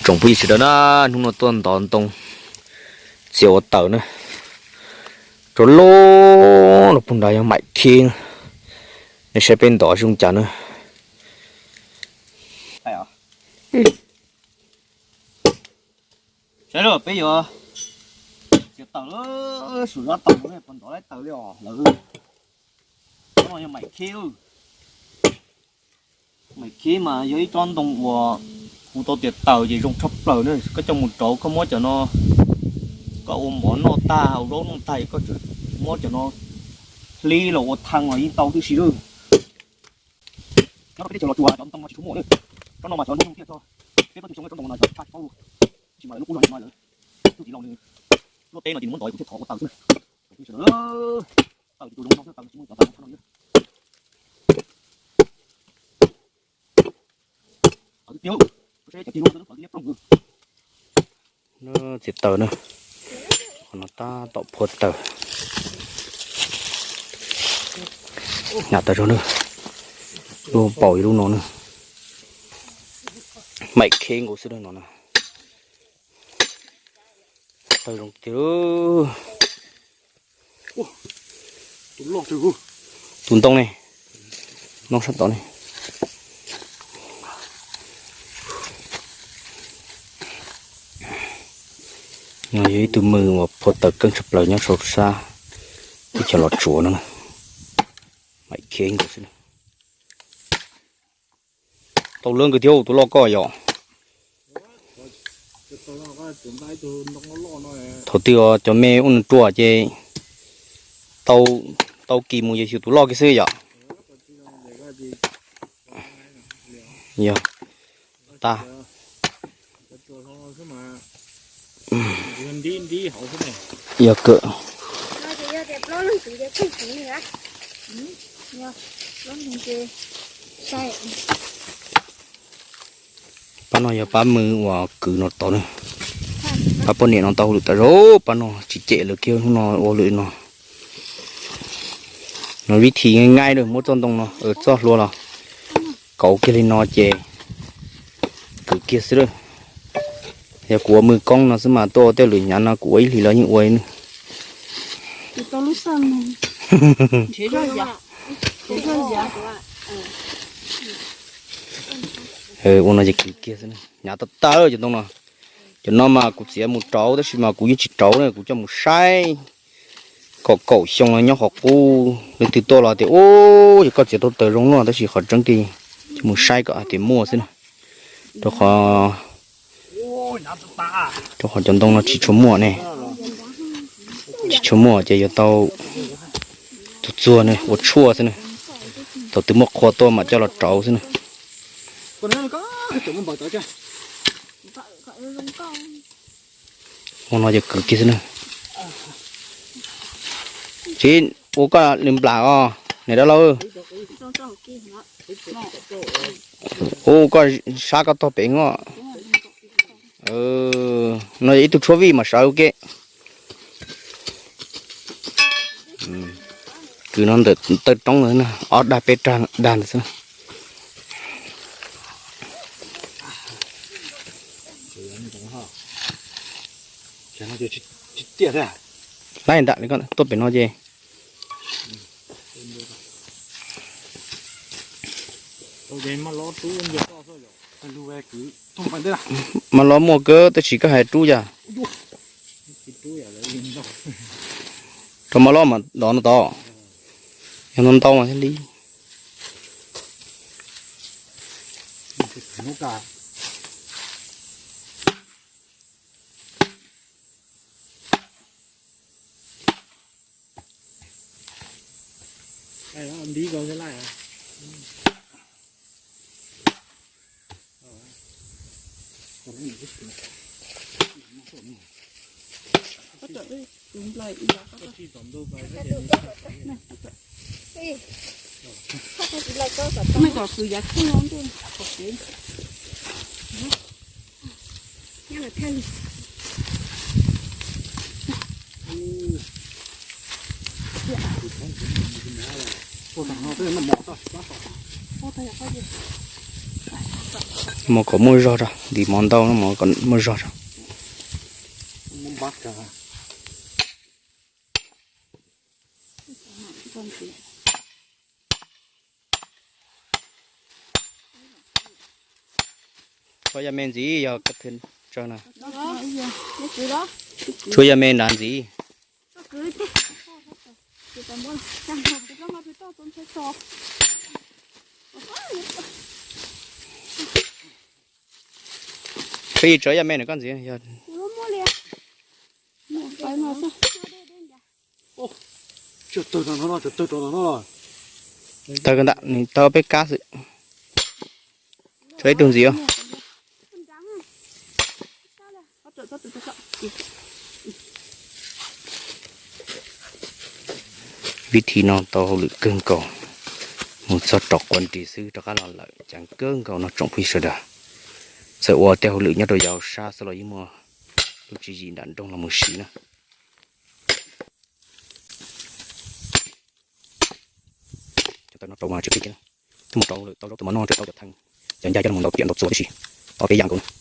Tsoom phooj ywg sawv daws na, hnub no tuaj ntov ntoo txiav ua taws na. Rau lub no puag nrad yog maim khib, nej saib peb ntov zoo cas na. Saib, peb yuav txiav taws, suam zab taws no puas ntov laib taws li os lawv. Tsob no yog maim khib. Maim khib mas yog ib tsob ntoo uas hu tau tias taws ces zoo tshaj plaws na. Koj coj mus rauv, koj muab cov no, koj ua mov noj tag, ua zaub noj tag, koj tseem muab cov no hlib los ua thaj los yeej tau tib si lawm. Nyob rau peb teb chaws Los Tsuas cov ntoo no tsis tshua muaj. Tsob no mas cov ntoo tiaj tso, peb pob tw xyoo tsob ntoo no cov tshaj tsis paub. Tab sis mas lawv lub kub zog no lawv, tus txiv laus nws luaj teb no ces nws muab ntov ces kuv thiaj thov ua taws xwb na. Taws ces tus zoo no xwb, taws tsis muaj cov taws no tshaj no li. Txiav taws na, qhov no tab tom phua taws. Hnyav taws zog na, lub paus yog lub no na, maim khib nkaus xwb no na. Taws zoo tiag. Tus ntoo ne, ntoo sab tod ne. No yog ib tug mws uas phua taws keej tshaj plaws nyob saum sab teb chaws Los Tsuas no na. Maim khib nkaus xwb. Tau lawv nkawd thiab tus loj koj yom. Thaum twg cov me ua nws ruam ces tau, tau kis mus ces xyuas tus loj kiag xwb yom. Yog, tag. Yog kawg. Pab no yog pab mws uas kwv no tod na. Pab poj niam no tau hauj lwm tas zog, pab no tsis cem lawv kiag, hnub no ua lwm no. No vib thib nqaij nqaij lawm, muab txoj ntoo no, txoj hlua los kauv kiag li no ces kwv kiag xwb lawm. Yog kuv ua mws koob no xwb mas tuaj ua tej lwm hnyav no kuv ua ib hlis los yeej ua li. Ua no ces kwv kiag xwb, hnyav tag tag cov ntoo no. Cov no mas kuv txiav mus rauv tab sis mas kuv yeej tsis rauv na, kuv coj mus saib kom kaum xyoo no nyob qhov qub, leej twg tuaj los tias ub, yog koj txiav tau taws zoo no, tab sis qhov tseeb tiag coj mus saib kom hais tias muaj xwb na. Rau qhov, rau qhov cov ntoo no tsis tshua muaj ne, tsis tshua muaj ces yuav tau txuag txuag ne, ua tshuaj xwb na. Thaum twg muaj qhua tuaj mam coj los rauv xwb na. Ua no ces kwv kiag xwb na. Tsis ua koj li nplam os niam dab laug. Ua koj sab koj tog pem noj. No yog ib tug tshuab vij mas sawv ua ke. Kwv no ntawm taw roob ntawd na, ob dag peb dag ntawd xwb. Laib nram li koj tuaj pem no ces maj lob muaj kawg tab sis koj hais rub yam. Rau maj lob mas dov no tod, yog no ntau mas thiaj li. Mus kom muaj zog rau, ntim mov ntau no mus kom muaj zog rau. Tshuav yam me ntxiv yog ka thw tsawg na? Tshuav yam me nrad ntxiv. Peb tshuav yam me na koj ntxiv yog. Tawg ntawm nws tawg peb kab xwb. Tshuav ib tug ntxiv. Vib thib no tau hauj lwm kawg nkaus, mus txog rau quav nris xwb rov qab los lawm, ceev kawg nkaus no tsoom phooj ywg sawv daws. Txawm ua tej hauj lwm nyob rau yav sab xwb los yeej muaj lub tswv yim nram nroog los mus siv na. Cov taw no rau mas tsis qhib thiab, twb mus rau lawm tau zaub tau mov noj, tseem tau cov thee, cov ncaj coj los ntau tiam ntau txuas tib si, ob peb yam nkaus na.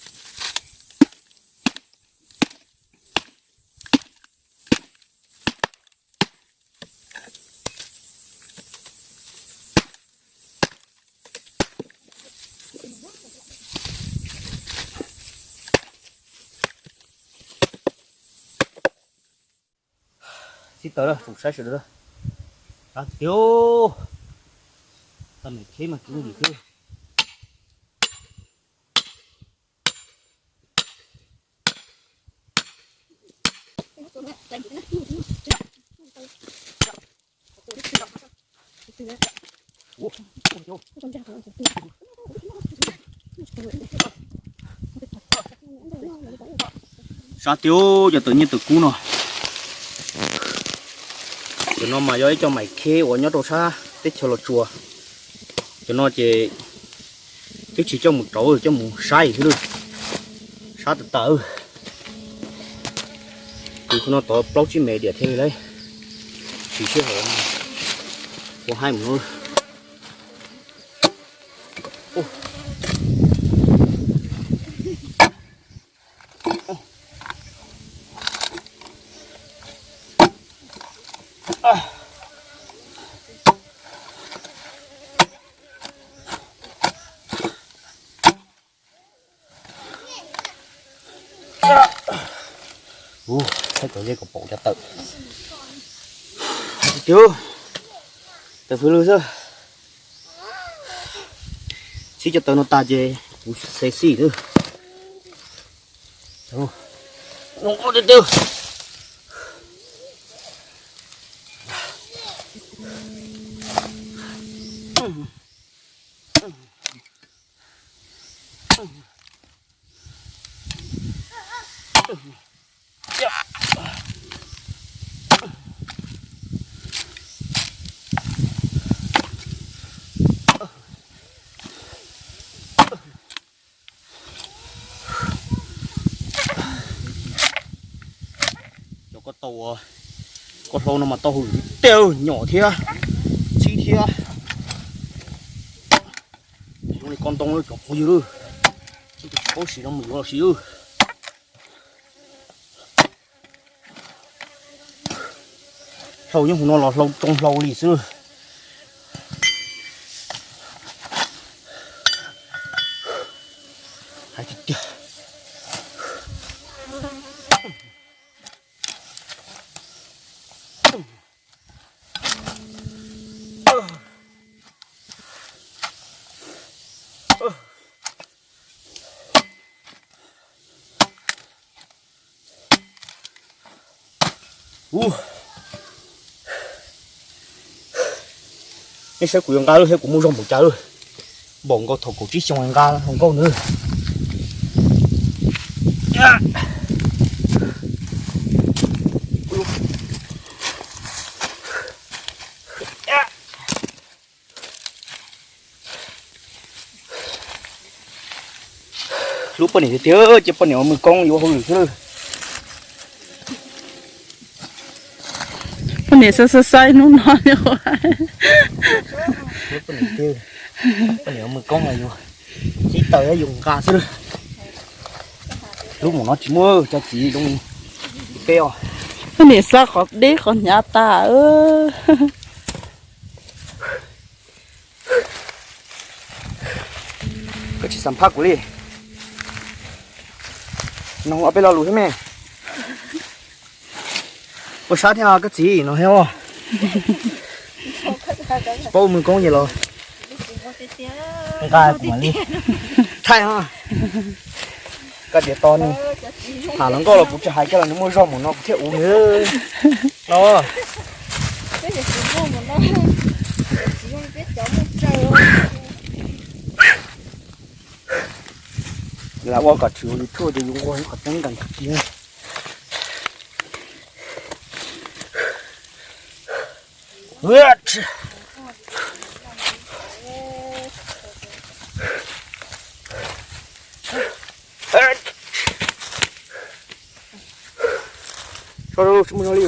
Txib taws lawm, tsoom saib sawv daws. Tiag, tag me kheb mas kub ntsis xwb. Sab tiag, cov taws nyiaj taws kub no. Cov no mas yog ib co mais kheb uas nyob rau sab teb chaws Los Tsuas. Cov no ces twb tsis coj mus rauv, coj mus saib xwb. Sab tas tas. Tus no tod plaub tsib me diam thiab li lauj. Tsis sib haum, ua haib mus. Ub, saib cov zeb kom pom cov tawm. Tiag, tawm fwv lug xwb. Txhib cov taws no tas ces kuv xev xij xwb. Tiag tiag. Cov koj tau, koj hlau no mas tau hauj lwm tiag, nyom thiab, txhib thiab. Zoo li koj ntoo cov phooj ywg, paub siv no mus yuav los siv. Hlau nyob hauv no los hlau tsoo hlau li xwb. Hais tiag tiag. Ub, nej saib kuv yuav nqa lawm thiab kuv muaj zog npaum cas lawm. Npaum nkaus thaum kaum tsib xyoo nqa hluas nkauj ntawd. Hlub poj niam tiag tiag, cia poj niam ua mws koob yuav hauj lwm xwb. Poj niam xav xav xav hnub no. Hlub poj niam tiag, poj niam ua mws koob los yuav. Txiv taws yus nqa xwb. Lub mus no tsis muaj cov txiv zoo li peb os. Niam xa qhov deb qhov hnyav tas. Koj tsis xam phaj kuv li. Nug ob peb lo lus thiab me. Ua sab thiab koj txiv no thiab os. Tsis paub ua moo koob ces los nqa kuv mam li thaij os. Koj tias tos nws tham hluas nkauj los kuv tsis hais kiag los nws muaj zog mus no kuv thiaj ua no. Lam ua kom tshwm ua YouTube ces yus nquag ib qhov tseeb nkees kawg kiag. Tsis muaj zog li.